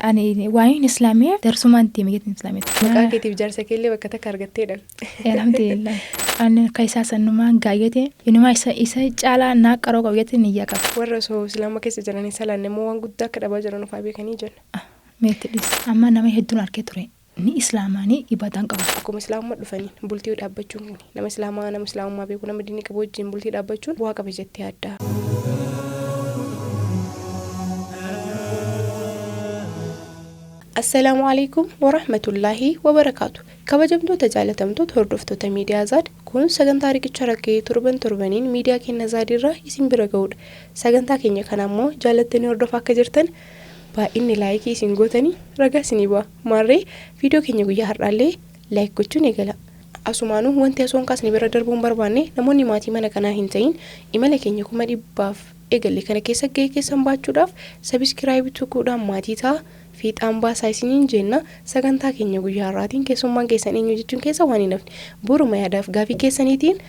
Ani waa'een Islaamiyaa darsumaan deeme jettiin Islaamiyaa. Maqaa keetiif jaarsa keellee bakka takka argatteedhan. Alhamdulillah. Ani akka isaa sannumaan gaayyate inumaa isa caalaa naa qaroo qabu jettiin niyyaa qaba. Warra osoo Islaama keessa jiranii salaanne immoo waan guddaa akka dhabaa jiran ufaa beekanii jenna. Meetti dhis. Amma nama hedduun arkee ture. Ni Islaamaanii ibadaan qabu. Akkuma Islaamummaa dhufaniin bultii dhaabbachuun kun nama Islaamaa nama Islaamummaa beeku nama diinii qabu wajjin bultii dhaabbachuun bu'aa qaba jettee yaadda. Assalaamu alaikum warahmatullaahi wabarakaatu. Kabajamtoota jaalatamtoota hordoftoota miidiyaa Zaad, kun sagantaa riqicha rakkee torban torbaniin miidiyaa keenya Zaad irraa isin bira ga'udha. Sagantaa keenya kana ammoo jaalattanii hordofaa akka jirtan baay'inni laayikii isin gootanii ragaa isinii bu'a. Maarree viidiyoo keenya guyyaa har'aallee like gochuun eegala. Asumaanuu wanti asoon kaasne bira darbuu hin barbaanne, namoonni maatii mana kanaa hin ta'in imala keenya 100,000 eegalle kana keessa gahee keessan baachuudhaaf subscribe tuquudhaan maatii ta'a. Fiixaan baasaa isiniin jenna. Sagantaa keenya guyyaa har'aatiin keessummaan keessan eenyu jechuun keessa waan hin hafne. Boruma yaadaaf gaafii keessaniitiin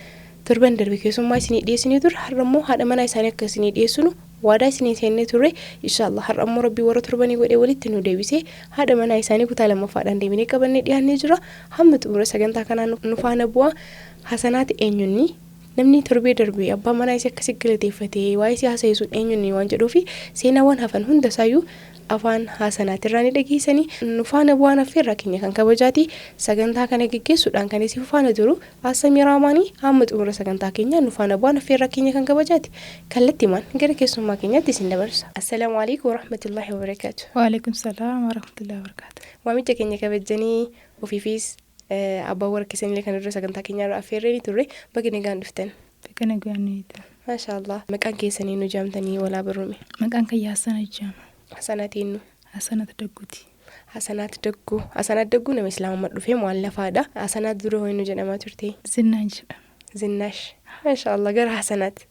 torban darbe keessummaa isinii dhiyeessinee turre, har'a immoo haadha manaa isaanii akka isinii dhiyeessinu waadaa isinii seennee turre. Inshaallah har'a immoo Rabbii warra torbanii godhee walitti nu deebisee haadha manaa isaanii kutaa lammaffaadhaan deebinee qabannee dhiyaannee jira. Hamma xumura sagantaa kanaa nu faana bu'aa. Hasanaati eenyunni? Namni torbee darbe abbaa manaa isii akkasi galateeffatee waa'ee isii haasa'e sun eenyunni waan jedhuufi seenaawwan hafan hundasaayyuu afaan Hasanaatirraa ni dhageessanii. Nu faana bu'aan affeerraa keenya kan kabajaati. Sagantaa kana geggeessuudhaan kan isin faana turu Assamii Raamaanii. Hamma xumura sagantaa keenyaa nu faana bu'aan affeerraa keenya kan kabajaati. Kallattimaan gara keessummaa keenyaatti isin dabarsa. Assalaamu alaikum warahmatullaahi wabarakaatu. Waalaikum salaam warahmatullahi wabarakaatu. Waamicha keenya kabajjanii ofiifis abbaan warra keessanillee kan dura sagantaa keenya irraa affeerree turre, baga nagaan dhuftan. Baga nagaan nuyi. Maasha Allah. Maqaan keessanii nu jaamtanii walaa barrume. Maqaan kiyya Hassana Jaama. Hasanaat eenyu? Hassanat Dagguuti. Hasanaat Dagguu. Hasanaat Dagguu nama Islaamummaa dhufee mu'allafaadha. Hasanaat dura hoo eenyu jedhamaa turte? Zinnaan jedhama. Zinnaash. Maasha Allah, gara Hasanaat.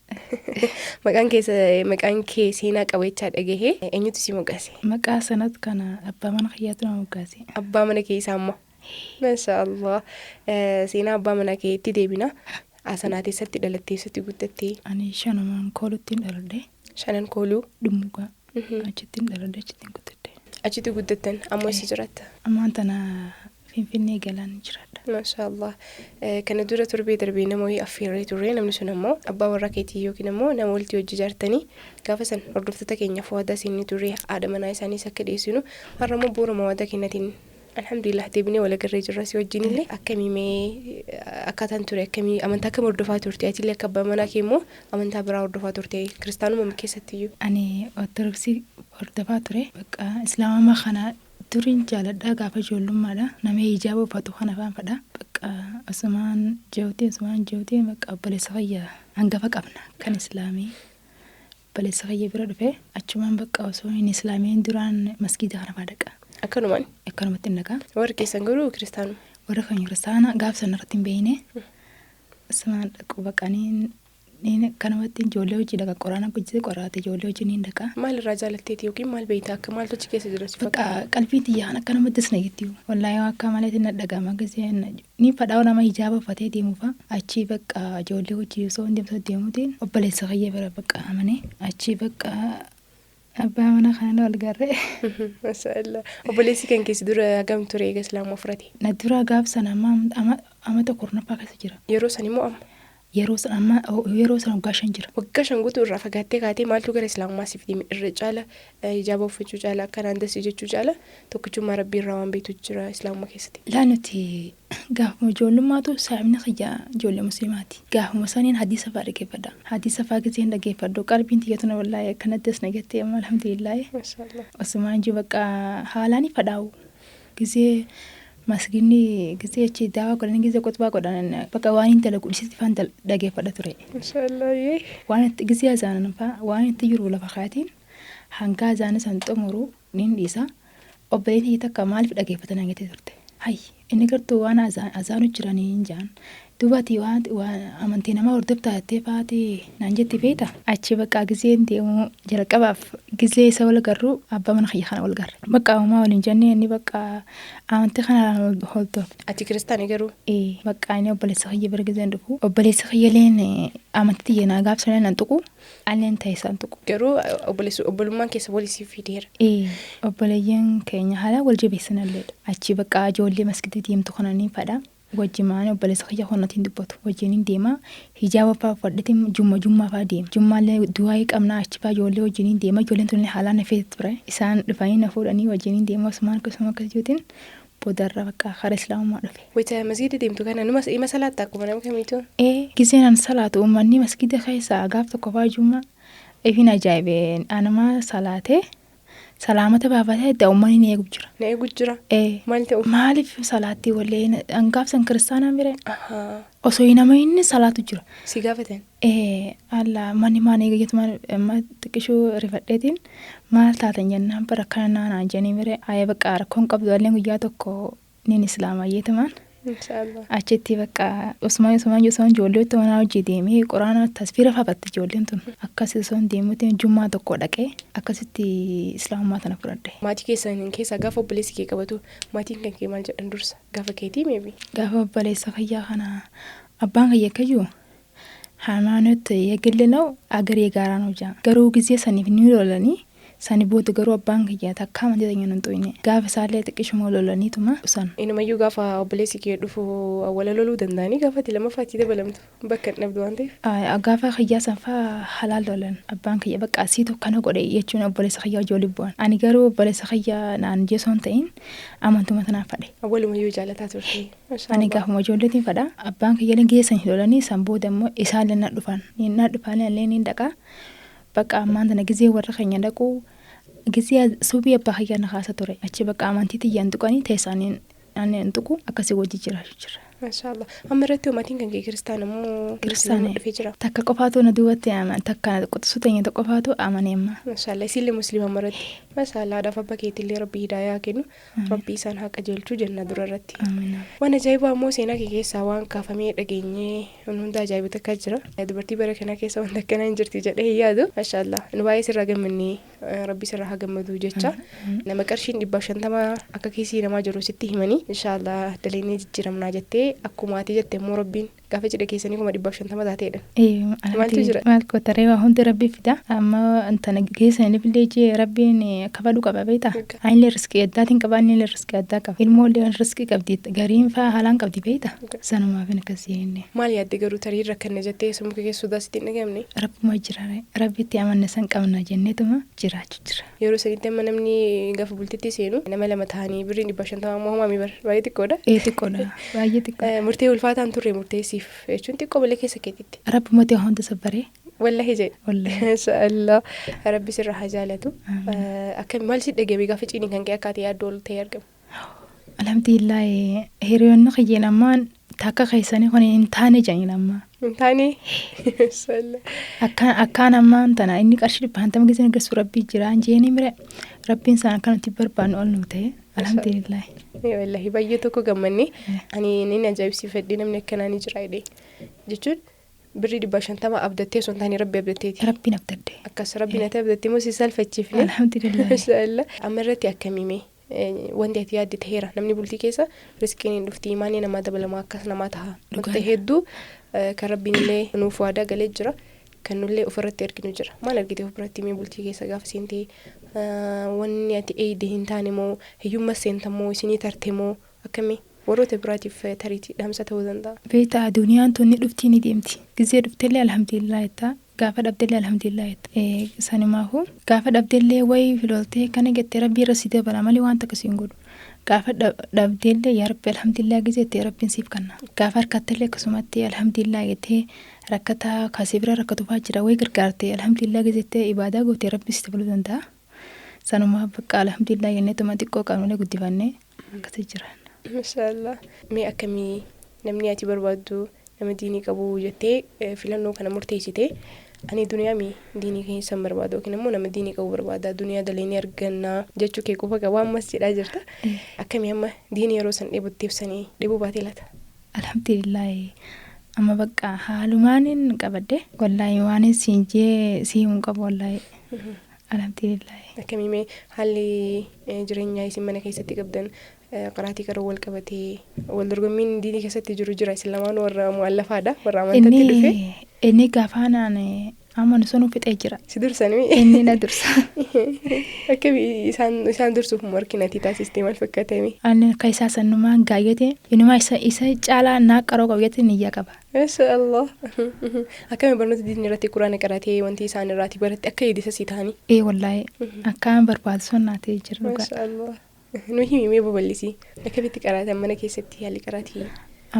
Maqaan keessa maqaan kee seenaa qaba jechaa dhagahee, eenyutu si moggaase? Maqaa Hassanat kana abbaa mana kiyyaatu na moggaase. Abbaa mana kee isaa ammoo. Maasha Allah. Seenaa abbaa mana keetti deebina. Hasanaat eessatti dhalattee, eessatti guddattee? Ani shanumaan kooluttiin dhaladhe. Shanan Kooluu. Dhummugaa. Achittiin dhaladhe, achittiin guddadhe. Achitti guddattan, ammoo eessa jiraatta? Ammaan tana Finfinnee Galaan jiraadha. Maasha Allah. Kana dura torbee darbee nama wayii affeerree turre, namni sun ammoo abbaa warraa keetii yookiin ammoo nama walitti hojii ijaartanii. Gaafa san hordoftoota keenyaaf waadaa seennee turre haadha manaa isaaniis akka dhiyeessinu. Har'a immoo bu'uuruma waadaa keenyatiin alhamdulillah deebinee wal agarree jirra si wajjin illee. Akkamii mee akkaataan ture, akkamii, amantaa akkam hordofaa turte atillee, akka abbaa manaa kee immoo amantaa biraa hordofaa turte kiristaanuma keessattiyyuu? Ani Ortodoksii hordofaa ture. Bakka Islaamummaa kana duriin jaaladhaa, gaafa ijoollummaadha. Nama hijaaba uffatu kana afaan fadha. Bakka osumaan jehuutiin bakka obboleessa fayyaa hangafa qabna kan Islaamii. Obboleessa kiyya bira dhufe, achumaan bakka osoo hin Islaamiin duraan masgiida kana fa'aa dhaqa. Akkanumaan. Akkanumatti hin dhaqa. Warri keessan garuu kiristaanuma. Warra kan kiristaana gaaf sana irratti hin beekne. Asumaan dhaqu baqanii akkanumatti ijoollee hojii dhaqa, qoraana hojii qoraate ijoollee hojii ni dhaqa. Maal irraa jaalatteeti yookiin maal beekta, akka maaltu achi keessa jira si Bakka fakkaata? Qalbiin xiyyaan akkanumatti as nagetti. Wallaahi akka maleetti na dhagama gisee ni fadhaa nama hijaaba uffatee deemuufa. Achi bakka ijoollee hojii osoo hin deemtu deemuutiin obboleessa kiyya bira bakka amane achi bakka abbaa mana kana wal garree. Maashaallah. Obboleessi kan keessi dura hagam ture eega Islaamummaa fudhate? Na dura gaaf sana amma amata 10ffaa keessa jira. Yeroo san immoo amma? Yeroo san amma yeroo san waggaa 5 jira. Waggaa 5 guutuu irraa fagaattee kaatee maaltu gara Islaamummaa siif deeme? Irra caala hijaaba uffachuu caala, akkanaan dasii jechuu caala, tokkichummaa Rabbii irraa waan beektu jira Islaamummaa keessatti. Laa, nuti gaafuma ijoollummaatu saahibni kiyya ijoollee musliimaati. Gaafuma saniin hadiisa fa'aa dhaggeeffadha. Hadiisa fa'aa giseen dhaggeeffadhu qalbiin tiyyatu na wallaahi akkanatti as nagattee amma alhamdulillaahi. Maashaallah. Osumaan jiru bakka haalaan fadhaa'u. Gisee masginni gisee achi daawaa godhanii gisee qutbaa godhan bakka waan hin dalagu dhisitti faan dhaggeeffadha ture. Maashaallah. Waan itti gisee azaanan fa'aa waan itti jiru lafa kaatiin hanga azaana san xumuru nin dhiisa. Obboleettiin takka maaliif dhaggeeffatan hangatee turte. Hayyi, Inni gartuu waan azaanu jiranii hin jaan. Duubati waan amantii namaa hordoftaa jettee faati naan jetti beekta. Achi bakka gizeen deemu jalqabaaf gizee isa wal garru abbaa mana kiyya kana wal garre. Bakka uumaa waliin jennee inni bakka amantii kana hordof. Ati kiristaanii garuu? Ee, bakka inni obboleessa kiyya bira gizeen dhufu. Obboleessa kiyya leen amantii tiyya naa gaafsan nan tuqu. Alleen ta'e isaan tuqu. Garuu obboleessu obbolummaan keessa walii fideera. Ee, obboleeyyan keenya haala wal jabeessanalleedha. Achi bakka ijoollee maskiitii deemtu kana ni fadha. Wajjimaan obboleessa kiyya koonatiin dubbatu. Wajjin deema. Hijaaba fa'aa uffadheetiin jumma jummaa fa'aa deema. Jummaallee du'aayii qabnaa achi fa'aa ijoollee wajjin deema. Ijoolleen tun haalaan na feeti ture. Isaan dhufanii na fuudhanii wajjin deema. Osumaan akkasuma akkasiitiin boodarra bakka karaa islaamummaa dhufe. Wayita masgiida deemtu kana numa ima salaatta akkuma nama kamiitu? Ee, giseen an salaatu uummanni maskiida keessaa gaaf tokko fa'aa jummaa ifin ajaa'ibee anuma salaatee salaamata baafatee itti uummanni ni eegu jira. Na eegu jira. Ee. Maal ta'u? Maaliif salaattii wallee hangaaf san kiristaanaa bire Ahaa. osoo hin amanin salaatu jira. Si gaafatan? Ee, alla manni maan eega jettu maal xiqqishuu rifadheetiin maal taatan jennaan bara kana naanaan jedhanii bire ayya bakka rakkoon qabdu alleen guyyaa tokko niin islaamaa jeetumaan. Inshaallah. Achitti bakka Usmaan Usmaan Usmaan ijoollee itti manaa hojii deemee quraana tasfiira fafatte ijoolleen tun akkasii osoo hin deemuutiin jummaa tokko dhaqee akkasitti islaamummaa tana fudhadhe. Maatii keessan keessaa gaafa obboleessi kee qabatu maatiin kan kee maal jedhan dursa? Gaafa keetii meebi? Gaafa obboleessa kiyyaa kana abbaan kiyya kayyuu ሃይማኖት የግል ነው አገር የጋራ ነው ጃ garuu ጊዜ saniif ni lolanii sani booda garuu abbaan kiyya takka amantii teenya hin xuyne gaafa isaallee xiqqishuma lolaniituma san. Inumayyuu gaafa obboleessi kee dhufu awwala loluu danda'anii gaafa ati lammaffaatti dabalamtu bakka hin dhabdu waan ta'eef. Gaafa kiyyaa sanfaa halaal lolan abbaan kiyya bakka asiitu kana godhe jechuun obboleessa kiyyaa ijoollee bu'an. Ani garuu obboleessa kiyyaa naan jeesoo hin ta'in amantuma tanaaf fadhe. Awwalumayyuu jaalataa turte. Ani gaafuma ijoolleetiin fadha. Abbaan kiyya geessan lolanii san booda immoo isaallee na dhufan. Na dhufan illee ni dhaqaa. Bakka ammaan tana gizee warra keenya dhaquu gizee suubii abbaa kiyyaa na kaasa ture. Achi bakka amantii tiyyaan tuqanii teessaaniin ani hin tuqu akkasii wajji jiraachuu jira. Maashaallah. Amma irratti maatiin kan kee kiristaana moo Kiristaana. dhufee jira? Takka qofaatu na duubatti takka quxisuu teenya tokko qofaatu amanee amma. Maashaallah. Isillee musliima amma irratti. Maashaallah. Haadhaaf abbaa keetillee rabbi hidaayaa kennu. Rabbi isaan haa qajeelchuu jenna dura irratti. Amiin. Waan ajaa'ibaa immoo seenaa kee keessaa waan kaafamee dhageenyee waan hunda ajaa'ibu takka jira. Dubartii bara kana keessa wanta akkanaa hin jirti jedhee hin yaadu. Maashaallah. Nu baay'ee sirraa gammannee rabbi sirraa haa gammadu jecha. Nama qarshiin 150 akka kiisii namaa jiru sitti himanii inshaallah dalagnee jijjiiramnaa jettee akkuma ati jette immoo rabbiin gaafa cidha keessanii 150,000 taateedha. Maaltu jira? Maal kootaree waa hundi rabbi fida. Amma intana geessaniif illee jee rabbiin kafaluu qaba beektaa? Anillee riskii addaatiin qaba anillee riskii addaa qaba. Ilmoollee riskii qabdi gariin faa haalaan qabdi beektaa? Sanumaaf hin akkasii jenne. Maal yaadde garuu tarii rakkanne jettee sammuu kee keessa sodaa sitti hin dhaga'amne? Rabbuma jira rabbitti amanne san qabna jenneetuma jiraachuu jira. Yeroo sanitti amma namni gaafa bultitti seenu nama lama ta'anii birriin 150 ammoo homaa bara baay'ee xiqqoodha. Ee xiqqoodha baay'ee xiqqoodha. Murtee ulfaataan turre murteessiif jechuun xiqqoo malee keessa keetitti. Rabbuma ta'e hunda sabbaree. Wallahi jedhe. Wallahi. Inshaallah rabbi sirra haa jaalatu. Akkam maal si dhagame gaafa ciiniin kan kee akka ati yaaddu ol ta'ee argamu? Alhamdulillah hiriyoonni kiyyeen ammaan takka keessanii kun hin taane jedhaniin ammaa. Hin taane? Inshaallah. Akkaan ammaan tana inni qarshii 150 gisee agarsiisu rabbii jira jeeni mire rabbiin isaan akka nuti barbaannu ol nu ta'e alhamdulillah. Wallahi baay'ee tokko gammanne ani inni ajaa'ibsiifadhe namni akkanaa ni jira jedhee jechuun birrii 150 abdattee osoo hin taane rabbi abdatteeti. Rabbiin abdadde. Akkas rabbiin ati abdattee immoo si salphachiifne. Alhamdulillah. Inshaallah. Amma irratti akkamiime wanti ati yaadde ta'eera namni bultii keessa riskiin hin dhufti imaanni namaa dabalamaa akkas namaa ta'a. Wanta hedduu kan rabbiin illee nuuf waadaa galee jira. Kan nullee ofirratti arginu jira. Maal argite ofirratti mee bultii keessa gaafa seentee wanni ati eeyde hin taane moo hiyyummaa seenta moo isinii tarte moo akkamii warroota biraatiif tariitii dhaamsa ta'uu danda'a. Beektaa duniyaan tun ni dhuftii ni deemti. Gizee dhuftellee alhamdulillah jettaa gaafa dhabdellee alhamdulillah jetta. Sanumaafu gaafa dhabdellee wayii filoltee kana jettee rabbii irra si dabala malee waan takka si hin godhu. Gaafa dhabdellee yaa rabbi alhamdulillah gizee jettee rabbiin siif kenna. Gaafa harkattellee akkasumatti alhamdulillah jettee rakkataa kaasee bira rakkatu fa'aa jira wayii gargaartee alhamdulillah gizee jettee ibaadaa gootee rabbi si dabaluu danda'a. Sanumaaf bakka alhamdulillah jenneetuma xiqqoo qabnullee guddifannee akkasii jiran. Maashaallah. Mee akkamii namni ati barbaaddu nama diinii qabu jettee filannoo kana murteessite Ani duniyaa mi diinii keessan barbaadu yookiin immoo nama diinii qabu barbaada duniyaa daleenii argannaa jechuu kee quba qaba ammas jedhaa jirta. Akkamii amma diinii yeroo san dheebutti ibsanii dheebuu baatee laata? Alhamdulillahi amma bakka haalumaanin qabadde wallaahi waan siin jee sii hin qabu wallaahi. Alhamdulillahi. Akkamii mee haalli jireenyaa isin mana keessatti qabdan qaraatii qaroo wal qabatee wal dorgommiin diinii keessatti jiru jira isin lamaan warra mu'allafaadha warra amantaatti dhufe. Inni gaafaanaan amma sun fixee jira. Si dursanii? Inni na dursa. Akkamii isaan dursuuf morkii taasistee maal fakkaatame? Ani akka isaa sannumaan gaayyate inuma isa caalaa naa qaroo qabu niyyaa qaba. Masha Allah. Akkamii barnoota diinii irratti quraana qaratee wanti isaan irraati baratte akka eedisa si ta'anii? Ee wallaahi akkaan barbaadu son naa ta'ee jira dhugaa. Masha Allah. Nu himi mee babal'isii. Akkamitti qaraatan mana keessatti haalli qaraatii?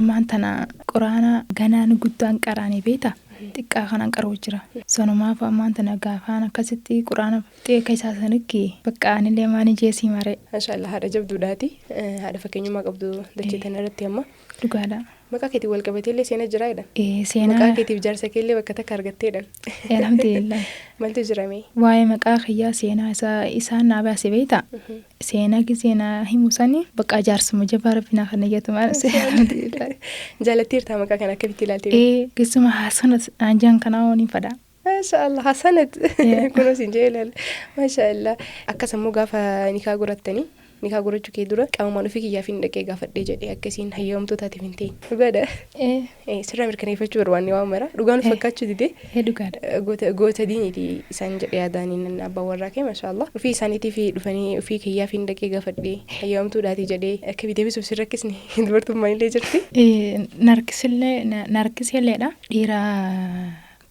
Ammaan tana quraana ganaan guddaan qaraanii beektaa? Xiqqaa kanaan qaroo jira. Sanumaaf ammaan tana gaafaan akkasitti quraana fixee akka isaa sanitti bakka anillee maani jeesii maree. Masha Allah haadha jabduudhaati. Haadha fakkeenyummaa qabdu dachee tana irratti amma. Dhugaadha. Maqaa keetiin wal qabatee illee seenaa jira jedhan. Seenaa. Maqaa keetiif jaarsa kee illee bakka takka argatteedhan. Alhamdulillah. Maaltu jira mee? Waa'ee maqaa kiyyaa seenaa isaa isaan naa baase beektaa? Seenaa gisee naa himu sani bakka jaarsuma jabaa rabbinaa kana jettu maal alhamdulillah. Jaalatteertaa maqaa kana akkamitti ilaalte? Gisuma hasanat naan jaan kanaa waliin fadha. Masha Allah hasanat kunuun siin jee ilaala. Masha Allah. Akkas ammoo gaafa nikaa godhattanii nikaa godhachuu kee dura qaamumaan ofii kiyyaaf hin dhaqee gaafadhee jedhee akkasiin hayyamtuu taateef hin ta'in. Dhugaadha. Sirraa mirkaneeffachuu barbaanne waan mara. Dhugaan fakkaachuu didee. Dhugaadha. Goota diiniiti isaan jedhee yaadaaniin abbaan warraa kee masha Allah. Ofii isaaniitiif dhufanii ofii kiyyaaf hin dhaqee gaafadhee hayyamtuudhaati jedhee akka deebisuuf si rakkisne dubartummaan illee jirti. Narkisilleedha. Dhiira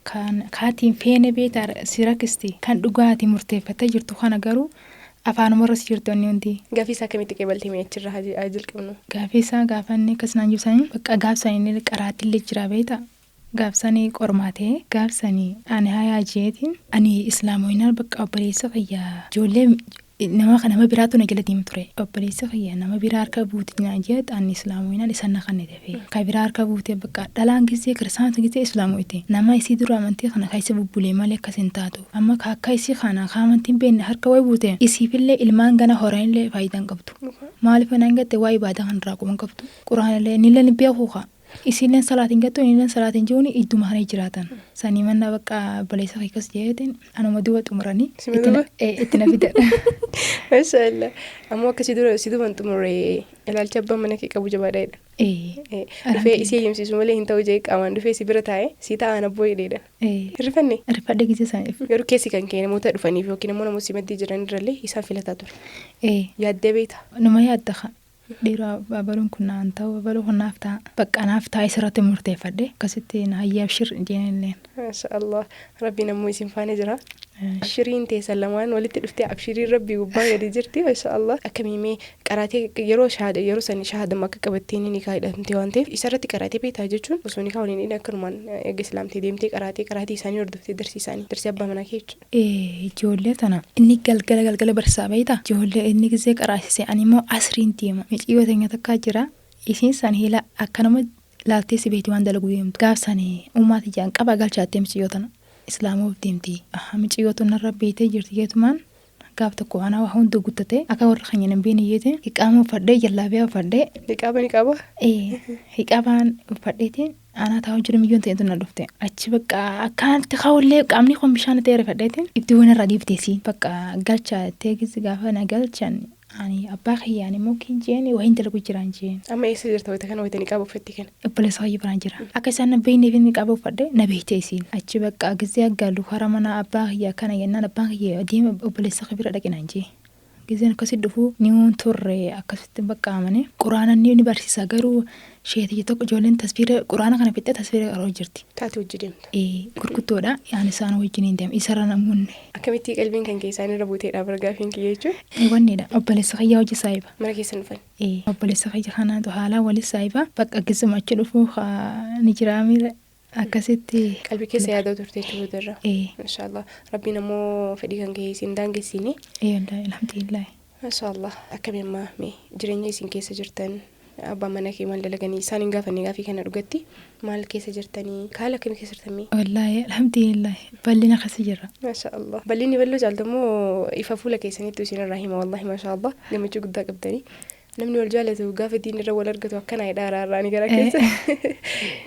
kan kaatiin feene beektaa si rakkisti kan dhugaatii murteeffattee jirtu kana garuu afaanuma irra si jirtu inni hundi. Gaafii isaa akkamitti qeebaltee mee achirraa haa jalqabnu? Gaafii isaa gaafa inni akkas naan jibsanii bakka gaafsanii inni qaraattillee jira beektaa? Gaafsanii qormaatee gaafsanii ani hayaa jeetiin ani islaamoyinaan bakka obboleessa kiyyaa ijoollee nama nama biraatu na jala deemu ture. Obboleessa kiyya nama biraa harka buute naan jeet ani islaamoyinaan isan na kanne dafee. Ka biraa harka buute bakka dhalaan gisee kiristaanota gisee islaamoyite. Nama isii dura amantii kana keessa bubbulee malee akkas hin taatu. Amma akka isii kana ka amantiin beekne harka wayi buute isiifillee ilmaan gana horanillee faayidaa hin qabdu. Maaliif naan gatte waa ibaadaa kan irraa quban qabdu. Quraanillee nillee ni beeku kaa. Isiilleen salaatiin gattu inilleen salaatiin jiruun idduma kana jiraatan. Sanii manna bakka obboleessa kee akkas jeetiin anuma duuba xumuranii itti na fidan. Masha Allah. Ammoo akka si duuban xumuree ilaalcha abbaan mana kee qabu jabaadha jedha. Dhufee isii eeyyamsiisu malee hin ta'u jee qaamaan dhufee si bira taa'ee si taa'an abboo jedheedha. Hirrifanne? Hirrifadhe gisee saniif. Garuu keessi kan kee namoota dhufaniif yookiin immoo namoota si maddii jiran irrallee isaan filataa ture. Yaaddee beektaa? Numa yaadda kaa. Dhiira babaluun kun naan ta'u babaluu kun naaf ta'a. Bakka naaf ta'a isirratti murteeffadhe akkasitti na hayyaa abshir jeenilleen. Masha Allah. Rabbiin ammoo isin faana jira. Abshiriin teessan lamaan walitti dhuftee abshiriin rabbii gubbaa gadi jirti. Masha Allah. Akkamii mee qaraatee yeroo shahaada yeroo sani shahaadama akka qabattee ni nikaa hidhamte waan ta'eef isarratti qaraatee beektaa jechuun osoo nikaa waliin hidhin akkanumaan eega islaamtee deemtee qaraatee qaraatii isaanii hordoftee darsii isaanii darsii abbaa manaa kee jechuudha. Ijoollee tana inni galgala galgala barsiisaa beektaa ijoollee inni gisee qaraasise ani immoo asriin deema miciyyoo teenya takkaa jira isiin san hila akkanuma laaltee si beekti waan dalaguu deemtu gaaf sani uumaati jaan qaba galchaattee miciyyoo tana islaamuuf deemti miciyyoo tun narra beektee jirti jeetumaan gaaf tokko waan hawa hundi guttatee akka warra keenya hin beekne jeete hiqaama uffadhee jallaabiyaa uffadhee. Hiqaaba ni qaba? Hiqaabaan uffadheetiin anaa taa'u jiru miyyoon ta'e tun na dhufte achi bakka akkanatti ka'ullee qaamni kun bishaan ta'e rifadheetiin ibdiiwwan irraa dhiibteesi bakka galcha teegis gaafa na galchan ani abbaa kiyyaan immoo kin jeen waa hin dalagu jiraan jeen. Amma eessa jirta wayita kana wayita niqaaba uffatti kana? Obboleessa kiyya biraan jira. Akka isaan na beekneef niqaaba uffadhe na beekte isiin. Achi bakka gisee aggallu hara mana abbaa kiyya kana jennaan abbaan kiyya deema obboleessa kiyya bira dhaqinaan jee. Giseen akkasitti dhufu ni uun turre akkasitti bakka amane quraana ni barsiisa garuu sheetiyya tokko ijoolleen tasfiira quraana kana fixxee tasfiira qaroo jirti. Taate hojii deemtu. Gurguddoodha yaan isaan wajjin hin deemu isarra namoonni. Akkamitti qalbiin kan kee isaan irra buuteedha bargaafiin kiyya jechuun? Wannidha obboleessa kiyya hojii saayiba. Mana keessan dhufan? Obboleessa kiyya kanaatu haalaan walis saayiba bakka gisuma achi dhufu ni jiraamira. Akkasitti. Qalbii keessa yaadoo turte jechuudha irra. Masha Allah. Rabbiin ammoo fedhii kan kee isin daangessine. Wallaahi alhamdulillah. Masha Allah. Akkamii amma mee jireenya isin keessa jirtan Abbaan mana kee maal dalaganii isaan hin gaafanne gaafii kana dhugatti maal keessa jirtanii haala akkamii keessa jirtanii? Wallaahi alhamdulillah bal'ina keessa jirra. Maasha Allah. Bal'inni bal'oo caaltu immoo ifa fuula keessanitti isin irraa hima wallahi maasha Allah gammachuu guddaa qabdanii. Namni wal jaalatu gaafa diin irra wal argatu akkana jedha araarraani gara keessa.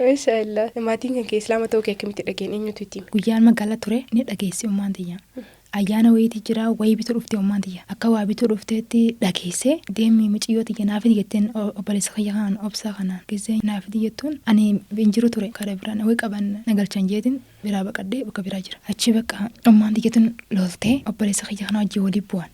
Maasha Allah. Maatiin kan kee islaama ta'uu kee akkamitti dhageen eenyutu itti hime? Guyyaan magaalaa ture ni dhageesse ummaan tiyya. Ayyaana wayiitii jira wayii bituu dhufte ummaan tiyya. Akka waa bituu dhufteetti dhageesse deemii mucayyoo tiyya naaf jetteen obboleessa kiyya kanaan obsaa kanaan gisee naaf jettuun ani hin jiru ture karaa biraan wayii qaban na galchan jeetiin biraa baqadhee bakka biraa jira. Achi bakka ummaan tiyya tun loltee obboleessa kiyya kana wajjin walii bu'an.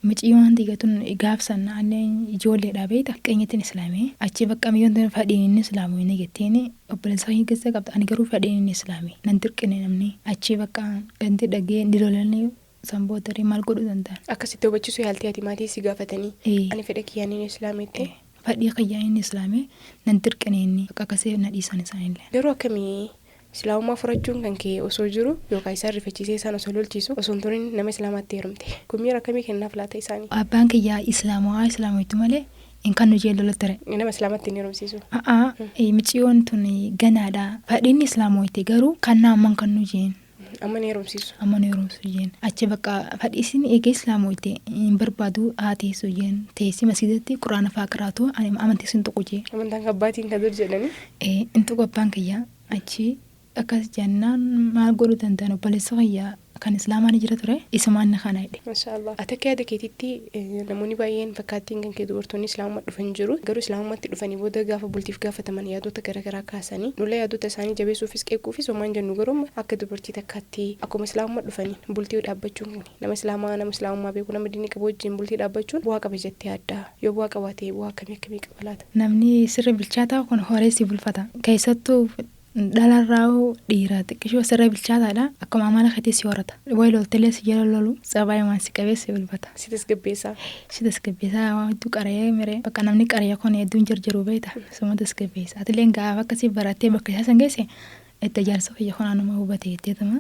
Mucayyoon tiyya tun gaafsan anneen ijoolleedha beekta qeenyettiin islaamee achi bakka miyyoon tun fadhiin inni islaamu inni jetteen obboleessa kiyya keessa qabda ani garuu fadhiin inni islaamee nan dirqine namni achi bakka ganti dhagee ni lolanii sanboota maal godhuu danda'an. Akkasitti hubachiisuu yaaltee ati maatii si gaafatanii ani fedha kiyyaan inni islaameette. Fadhii kiyyaan inni islaamee nan dirqine inni akka akkasii na dhiisan isaanillee. Garuu akkamii islaamummaa fudhachuun kan kee osoo jiru yookaan isaan rifachiisee isaan osoo lolchiisu osoo hin turin nama islaamaatti heerumte. Kun miira akkamii kennaaf laata isaanii? Abbaan kiyyaa islaamawaa islaamoitu malee hin kan nu jee lola ture. Nama islaamatti hin heerumsiisu. A'aa miciyyoon tun ganaadha. Fadhiin islaamoite garuu kan naamman kan nu jeen. Amma ni heerumsiisu. Amma ni heerumsiisu jeen. Achi bakka fadhiisin eegee islaamoite hin barbaadu haa teessu jeen. Teessi masgiidatti quraana fa'aa qiraatu ani amantii sun tuqu jee. Amantaan abbaatiin kan dur jedhanii. Hin tuqu abbaan kiyyaa achi akkas jennaan maal godhuu danda'an obboleessa kiyyaa kan islaamaa ni jira ture isumaan ni kana jedhe. Masha Allah. Ati akka yaada keetitti namoonni baay'een fakkaattiin kan kee dubartoonni islaamummaa dhufan jiru. Garuu islaamummaatti dhufanii booda gaafa bultiif gaafataman yaadota garaagaraa kaasanii lola yaadota isaanii jabeessuufis qeequufis homaan jennu garuu akka dubartii takkaatti akkuma islaamummaa dhufanii bultii dhaabbachuun kun nama islaamaa nama islaamummaa beeku nama diinii qabu wajjin bultii dhaabbachuun bu'aa qaba jettee yaadda. Yoo bu'aa qabaate bu'aa akkamii akkamii qaba laata? Namni sirri bilchaataa kun horee si bulfata. Keessattuu dhalarraa dhiira xiqqishoo sirra bilchaataadha. Akkuma amala keetii si horata. Wayi loltelee si jala lolu tsabaayumaan si qabee si bulfata. Si tasgabbeessaa. Si tasgabbeessaa waan hedduu qaree miree bakka namni qaree kun hedduun jarjaru beekta. Suma tasgabbeessa. Atileen gaafa akkasii barattee bakka isaa san geesse itti ijaarsa kiyya kun anuma hubate jetteetuma.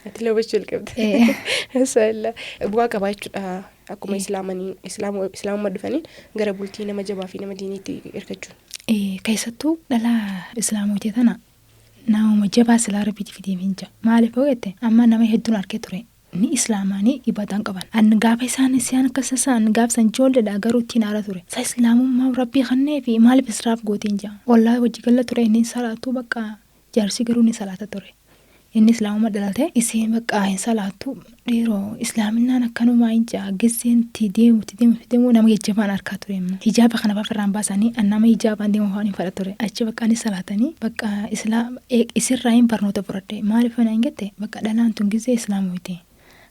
Atilee hubachuu jalqabde. Mashallah. Bu'aa qabaa jechuudha. Akkuma islaamanii islaamummaa dhufaniin gara bultii nama jabaa fi nama diiniitti hirkachuun. Keessattuu dhala islaamotee tana namuma jabaa silaa rabbiiti fidee hin jira. Maaliif hoo jette amma nama hedduun arkee ture. Ni islaamanii ibadaan qaban. An gaafa isaan isaan akkas isaan gaafa san ijoolleedha garuu ittiin aara ture. Isa islaamummaa rabbii kannee fi maaliif israaf gootiin jira. Wallaahi hojii galla ture inni salaatu bakka jaarsi garuu ni salaata ture. Inni islaamummaa dhalate isiin bakka hin salaatu dhiiroo islaaminaan akkanumaa hin jaa giseen ti deemu ti deemu ti deemu nama jajjabaan harkaa ture immoo. Hijaaba kana fa'aa irraan baasanii an nama hijaabaan deemu fa'aa hin fadha ture. Achi bakka ani salaatanii bakka islaam isirraa hin barnoota fudhadhe maaliif na hin jette bakka dhalaan tun gisee islaamoyte.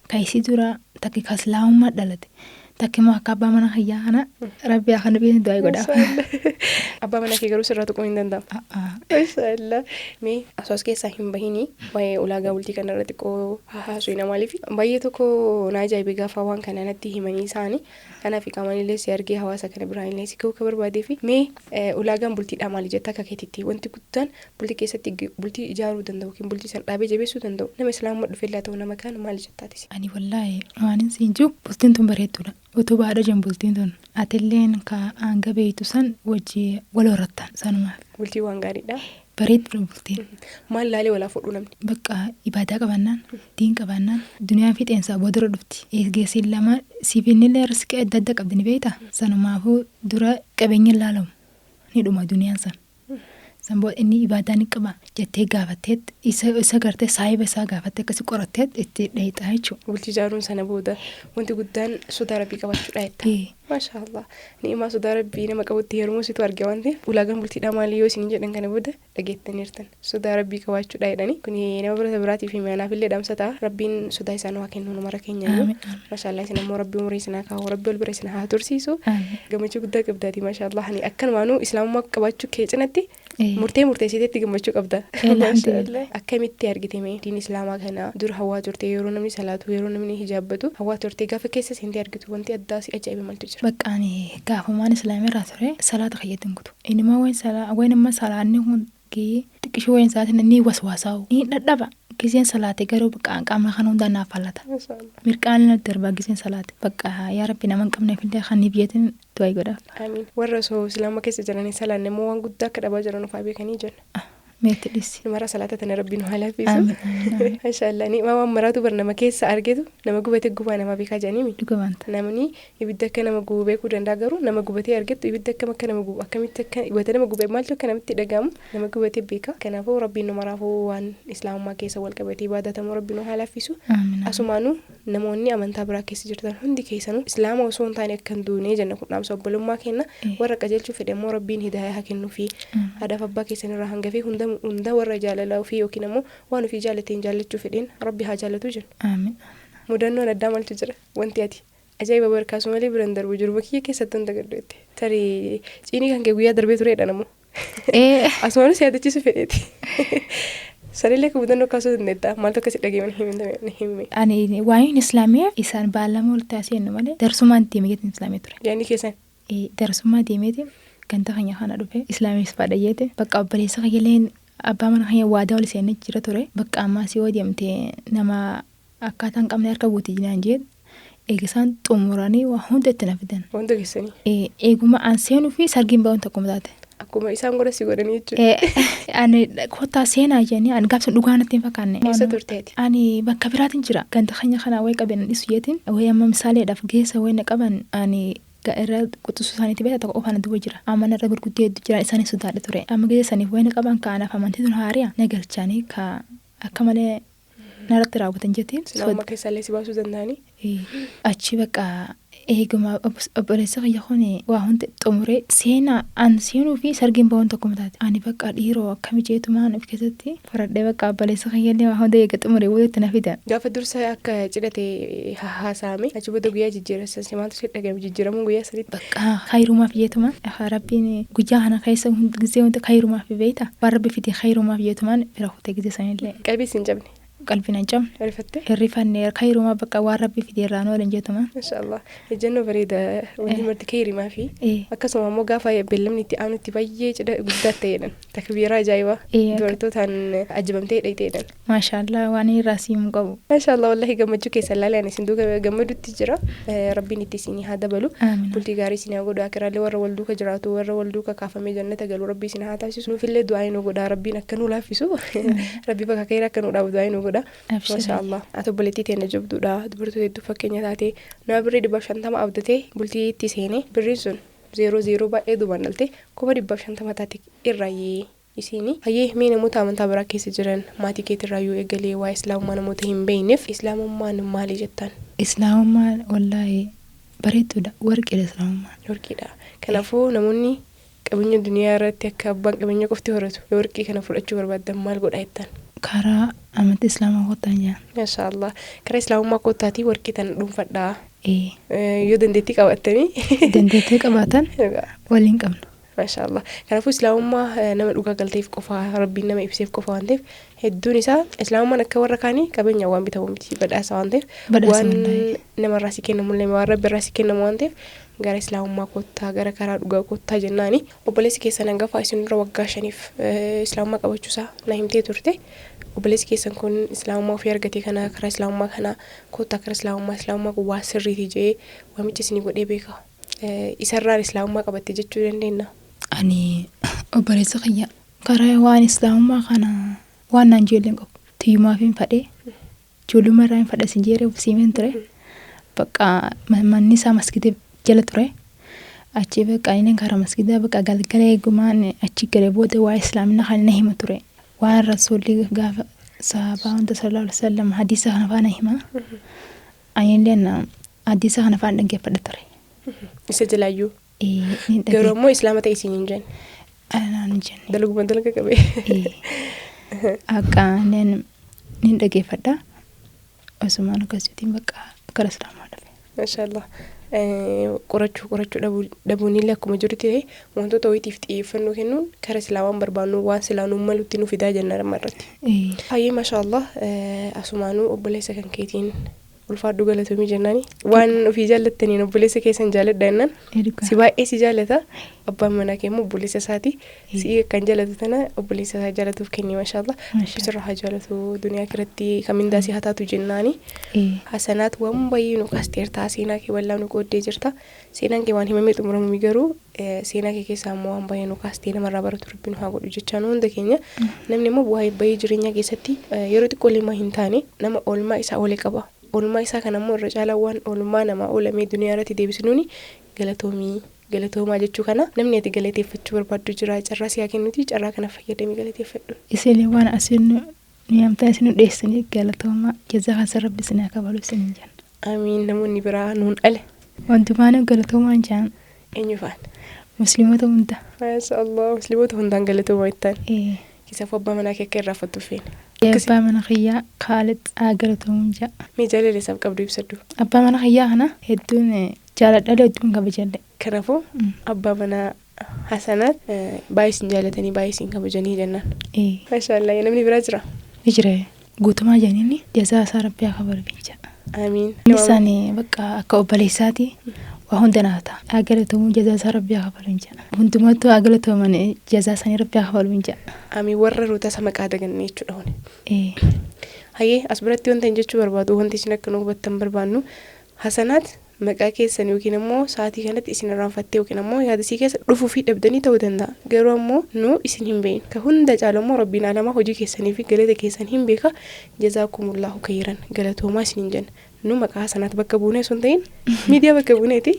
Ka isii dura takki ka islaamummaa dhalate takki immoo akka abbaa mana kiyyaa kana rabbi haa kan beekni du'aa godhaaf. Abbaa mana kee garuu sirraa tuquu hin danda'amu. Mashallah. Mee osoo as keessaa hin bahinii waa'ee ulaagaa bultii kana irratti xiqqoo haasofna maaliif baay'ee tokko na ajaa'ibe gaafa waan kana natti himanii isaanii kanaaf qaamaan illee si argee hawaasa kana biraan illee si ga'uu ka barbaadee fi mee ulaagaan bultiidhaa maali jetta akka keetitti wanti guddaan bultii keessatti bultii ijaaruu danda'u yookiin bultii san dhaabee jabeessuu danda'u nama islaamummaa dhufe illaa ta'u nama kaan maali jettaatis? Ani wallaahi waan hin siin jiru bultiin tun bareedduudha. Utubaa jennu bultiin tun atilleen ka hanga beeytu san wajji wal horattan sanumaaf. Bultii waan gaariidha. Bareedduudha bultiin. Maal laalee walaa fuudhu namni? Bakka ibaadaa qabannaan diin qabannaan duniyaan fixeensaa boodara dhufti. Eeggeessiin lama siif innillee riskii adda adda qabdi ni beektaa? Sanumaafuu dura qabeenya ilaalamu ni dhuma duniyaan san. San booda inni ibaadaa ni qaba jettee gaafatteet isa gartee saahiba isaa gaafattee akkasii qoratteet itti dheeyxaa jechuudha. Bultii ijaaruun sana booda wanti guddaan sodaa rabbii qabaachuudha jetta. Maasha Allah. Ni'imaa sodaa rabbii nama qabutti heerumuu situ arge waan ta'eef ulaagaan bultiidhaa maali yoo isin jedhan kana booda dhageettaniirtan. Sodaa rabbii qabaachuudha jedhani. Kun nama birata biraatiif hime anaaf illee dhaamsa ta'a. Rabbiin sodaa isaa nu haa kennu mara keenya iyyuu. Maasha Allah isin ammoo rabbii umurii isin haa kaa'u rabbii ol bira isin haa tursiisu. Gammachuu guddaa qabdaati maasha Allah. Ani akkanumaanuu islaamummaa qabaachuu kee cinatti murtee murteessiteetti gammachuu qabda. Akkamitti argite mee diin islaamaa kana dur hawaa turte yeroo namni salaatu yeroo namni hijaabbatu hawaa turte gaafa keessa seentee argitu wanti addaa si ajaa'ibe maaltu jira? Bakka ani gaafamaan islaamirraa ture salaata kayyatti kutu. Inuma wayin amma salaanni kun xiqqishuu wayin salaatiin ni waswaasaa'u ni dhadhaba. Giseen salaate garuu bakka qaama kana hundaan naaf fallata. Mirqaan natti darbaa giseen salaate. Bakka yaa Rabbi nama hin qabneef illee kan biyyatiin du'aa godhaaf. Amiin. Warra osoo islaama keessa jiranii salaanne immoo waan guddaa akka dhabaa jiran ufaa beekanii jenna. Meetti dhisi. Numara salaata tana Rabbi nu haa laaffisu. Maashaallah ni'maa waan maraatu bar nama keessa argetu nama gubate gubaa nama beekaa jedhanii mi. Dhugabaanta. Namni ibidda akka nama gubu beekuu danda'a garuu nama gubatee argetu ibidda akkam akka nama gubu akkamitti akka gubate nama gube maaltu akka namatti dhaga'amu nama gubatee beeka. Kanaafuu Rabbiin nu maraafuu waan islaamummaa keessa wal qabatee ibaadatamu Rabbi nu haa laaffisu. Asumaanuu namoonni amantaa biraa keessa jirtan hundi keessanuu islaama osoo hin taane akka hin duune jenna kun dhaamsa obbolummaa kenna warra qajeelchuu fedhe immoo Rabbiin hidaayaa haa kennuufi haadhaaf abbaa keessan irraa hangafee hunda warra jaalala ofii yookiin ammoo waan ofii jaalateen jaallachuu fedheen Rabbi haa jaallatu jenna. Amiin. Mudannoon addaa maaltu jira wanti ati ajaa'iba barkaasu malee biraan darbu jiru kiyya keessatti wanta gaddu tarii ciinii kan kee guyyaa darbee turedha namoo. Asumaanuu si yaadachiisu fedheeti. Sanillee akka mudannoo kaasuu dandeetta maaltu akkasi dhageeman himi. Ani waa'een islaamii isaan baallama walitti haasa'ennu malee darsumaan deemeetiin islaamii ture. Yaanni keessan. Darsummaa deemeetiin ganda keenya kana dhufe islaamis fadhayyeete bakka obboleessa kiyyaleen abbaa mana keenya waadaa ol seenee jira ture bakka ammaa si yoo deemte nama akkaataa hin qabne harka buuti jinaan jee eegisaan xumuranii waa hunda itti na fidan. Wanta keessanii. Eeguma an seenuu fi sargiin ba'uun tokkuma taate. Akkuma isaan godha si godhanii jechuudha. Ani kottaa seenaa jedhanii ani gaafsan dhugaa natti hin fakkaanne. Eessa turteeti? Ani bakka biraatiin jira. Ganda keenya kanaa wayii qaban dhisu jeetiin wayii amma misaaleedhaaf geessa wayii na qaban ani irra quxisuu isaaniitti beektaa tokko qofaan duuba jira. Amma narra gurguddee hedduu jiran isaanis sodaadha ture. Amma geessa saniif wayii na qaban kaanaaf amantii tun haari'a na galchanii ka akka malee narratti raawwatan jeetiin. Islaamummaa keessaallee si baasuu danda'anii? Achi bakka eeguma obboleessa kiyya kun waa hundi xumuree seenaa an seenuu fi sargiin ba'uun tokkuma taate. Ani bakka dhiiroo akkami jeetumaan of keessatti faradhee bakka obboleessa kiyya illee waa hunda eega xumuree walitti na fidan. Gaafa dursa akka cidhate haasa'ame achi booda guyyaa jijjiirasa si maaltu si dhagahame jijjiiramuun guyyaa sanitti. Bakka khayrumaaf jeetumaan Rabbiin guyyaa kana keessa gisee hundi khayrumaaf beeyta waan Rabbi fide khayrumaaf jeetumaan bira kutee gisee sanillee. Qalbii siin cabne. Qalbiin hin cabne. Hirrifatte? Hirrifanne khayrumaa bakka waan Rabbi fide irraa oolan jeetumaan. Maashaallah ejjennoo bareeda wanti marti khayrimaa fi akkasuma immoo gaafa beellamni itti aanutti baay'ee cidha guddaa ta'edhan takbiiraa ajaa'ibaa dubartootaan ajjabamtee dhayiteedhan. Maashaallah waan irraa siimuu qabu. Maashaallah wallahi gammachuu keessan laalee ani isin duuka gammadutti jira Rabbiin itti isinii haa dabalu bultii gaarii isin haa godhu akiraallee warra wal duuka jiraatu warra wal duuka kaafamee jannata galu Rabbi isin haa taasisu nuufillee du'aa nu godhaa Rabbiin akka nu laaffisu Rabbi bakka khayraa akka nu dhaabu du'aa nu godha. Maashaallah ati obboleettii teenya jabduudha dubartoota hedduu fakkeenya taate nama birrii 150 abdatee bultii itti seenee birriin sun 0-0 baay'ee duubaan dhalte 150,000 taate irraayyee isiini. Hayyee mee namoota amantaa biraa keessa jiran maatii keetirraa yoo eegalee waa islaamummaa namoota hin beekneef islaamummaan maali jettan? Islaamummaan wallaahi bareedduudha warqiidha islaamummaan. Warqiidha. Kanaafuu namoonni qabeenya duniyaa irratti akka abbaan qabeenya qofti horatu yoo warqii kana fudhachuu barbaaddan maal godhaa jettan? Karaa amantii islaamaa kottaa jaa. Maashaallah karaa islaamummaa kottaatii warqii tana dhuunfadhaa. Yoo dandeettii qabaattanii. Dandeettii qabaatan waliin qabna. Maashaallah kanaafuu islaamummaa nama dhugaa galteef qofa Rabbiin nama ibseef qofa waan ta'eef hedduun isaa islaamummaan akka warra kaanii qabeenya waan bitamu miti badhaasa waan ta'eef waan namarraa si kennamullee waan Rabbi irraa si kennamu waan ta'eef gara islaamummaa kottaa gara karaa dhugaa kottaa jennaani obboleessi keessan hangafa isin dura waggaa 5 islaamummaa qabachuusaa na himtee turte. Obboleessi keessan kun islaamummaa ofii argate kana karaa islaamummaa kana kottaa karaa islaamummaa islaamummaa kun waa sirriiti jedhee waamicha isinii godhee beeka. Isarraan islaamummaa qabatte jechuu dandeenya. Ani obboleessa kiyya karaa waan islaamummaa kana waan naan ijoolleen qabu tiyyumaaf hin fadhee ijoollummaa irraa hin fadhe sin jeeree siimeen ture bakka manni isaa masgida jala ture achi bakka inni karaa masgidaa bakka galgala eegumaan achi galee booda waa islaamina kan na hima ture waan rasuulli gaafa sahabaa hunda sallallahu alaihi wasallam hadiisa kana faana hima ani illee hadiisa kana faana dhaggeeffadha ture. Isa jalaayyuu. Garuu ammoo islaama ta'e isin hin jenne. Anaan hin jenne. Dalaguma dalaga qabee. Akka nin dhaggeeffadha. Osumaan akkasiitiin bakka gara islaamaa dhufe. Maashaallah. Qorachuu dhabuun illee akkuma jirutti ta'e wantoota wayitiif xiyyeeffannoo kennuun karaa islaamaan barbaannu waan silaa nuun malutti nu fidaa jenna amma irratti. Hayyee maashaallah asumaanuu obboleessa kan keetiin Ulfaadhu galatoomii jennaani. Waan ofii jaallattaniin obboleessa keessan jaalladha jennaan. Si baay'ee si jaallata. Abbaan manaa kee immoo obboleessa isaati. Si akkan jaallatu tana obboleessa isaa jaallatuuf kenni maashaallah. Sirra haa jaallatu duniyaa kiratti kamindaa si haa taatu jennaani. Hasanaat waan baay'ee nu kaasteerta, seenaa kee bal'aa nu qooddee jirta. Seenaan kee waan himamee xumuramu garuu seenaa kee keessaa immoo waan baay'ee nu kaastee namarraa baratu Rabbi nu haa godhu jechaa nu hunda keenya. Namni immoo bu'aa bayii jireenya keessatti yeroo xiqqoo illee hin taane nama oolmaa isaa oole qaba. Oolmaa isaa kana immoo irra caalaa waan oolmaa namaa oolamee duniyaa irratti deebisnuuni galatoomii galatoomaa jechuu kana namni ati galateeffachuu barbaaddu jira, carraa si haa kennuti, carraa kana fayyadamii galateeffadhu. Isin waan asin nu yaamtaa isin nu dhiyeessanii galatoomaa, jazaa keessa Rabbi isin haa kafalu isin jenna. Amiin. Namoonni biraa nuun ale. Wantumaanuu galatoomaan jaan. Eenyu fa'aan? Musliimota hunda. Maasha Allah, musliimota hundaan galatoomaa jettaan. Keessafuu abbaa manaa kee akka irraanfattu feene. Abbaa mana kiyyaa Khaalid haa galatoomuun jaa. Mee jaalala isaaf qabdu ibsadhu. Abbaa mana kiyyaa kana hedduun jaaladhalee hedduun kabajallee. Kanaafuu abbaa manaa Hasanaat baay'ee isin jaalatanii baay'ee isin kabajanii jennaan. Maasha Allah, namni biraa jira? Ni jira. Guutumaa jedhanii jazaa isaa Rabbi haa kafalu jecha. Amiin. Isaan bakka akka obboleessaati waa hunda naa ta'a. Haa galatoomuu, jazaa isaa Rabbi haa kafalu jecha. Hundumattuu haa galatooman, jazaa isaanii Rabbi haa kafalu jecha. Amiin. Warra ruuta isa maqaa daganne jechuudha kuni. Hayyee, as biratti wanta hin jechuu barbaadu, wanti isin akka nu hubattan barbaannu, Hasanaat maqaa keessan yookiin immoo sa'aatii kanatti isin irraanfattee yookiin ammoo yaada isii keessa dhufuu fi dhabdanii ta'uu danda'a. Garuu ammoo nu isin hin beeknu. Ka hunda caalu ammoo Rabbiin alamaa hojii keessanii fi galata keessan hin beeka. Jazaakumullahu khayran, galatoomaa isiniin jenna. Nu maqaa Hasanaat bakka buunee osoo hin ta'in miidiyaa bakka buuneeti.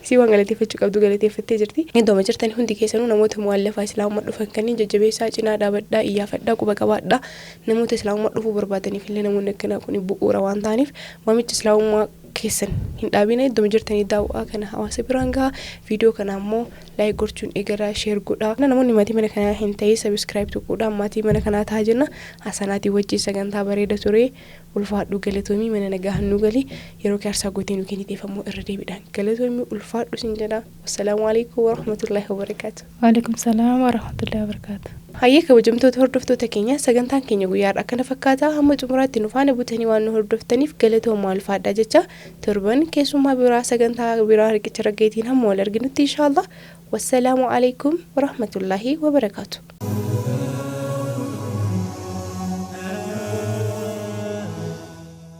Isii waan galateeffachuu qabdu galateeffattee jirti. Iddooma jirtan hundi keessanuu namoota mu'allafaa islaamummaa dhufan kanneen jajjabeessaa, cinaa dhaabadhaa, iyyaafadhaa, quba qabaadhaa. Namoota islaamummaa dhufuu barbaadaniif illee namoonni akkanaa kun bu'uura waan ta'aniif waamicha islaamummaa keessan hin dhaabina, iddoma jirtanii daawwaa kana hawaasa biraan gahaa. Viidiyoo kana ammoo like gochuun eegalaa, share godhaa. Namoonni maatii mana kanaa hin ta'in subscribe tuquudhaan maatii mana kanaa ta'a jenna. Hasanaatii wajjin sagantaa bareeda ture. Ulfaadhu galatoomii, mana nagaa hannuu galii, yeroo kee aarsaa gootee nu kenniteef ammoo irra deebiidhaan galatoomii, ulfaadhu sin jedha. Wassalaamu alaikum warahmatullaahi wabarakaatu. Waalaikum salaam warahmatullahi wabarakaatu. Hayyee, kabajamtoota hordoftoota keenya, sagantaan keenya guyyaa har'a akkana fakkaata. Hamma xumuraatti nu faana butanii waan nu hordoftaniif galatoomaa, ulfaadhaa jecha, torban keessummaa biraa sagantaa biraa riqicha raggeetiin hamma wal arginutti inshaallah, wassalaamu alaikum warahmatullaahi wabarakaatu.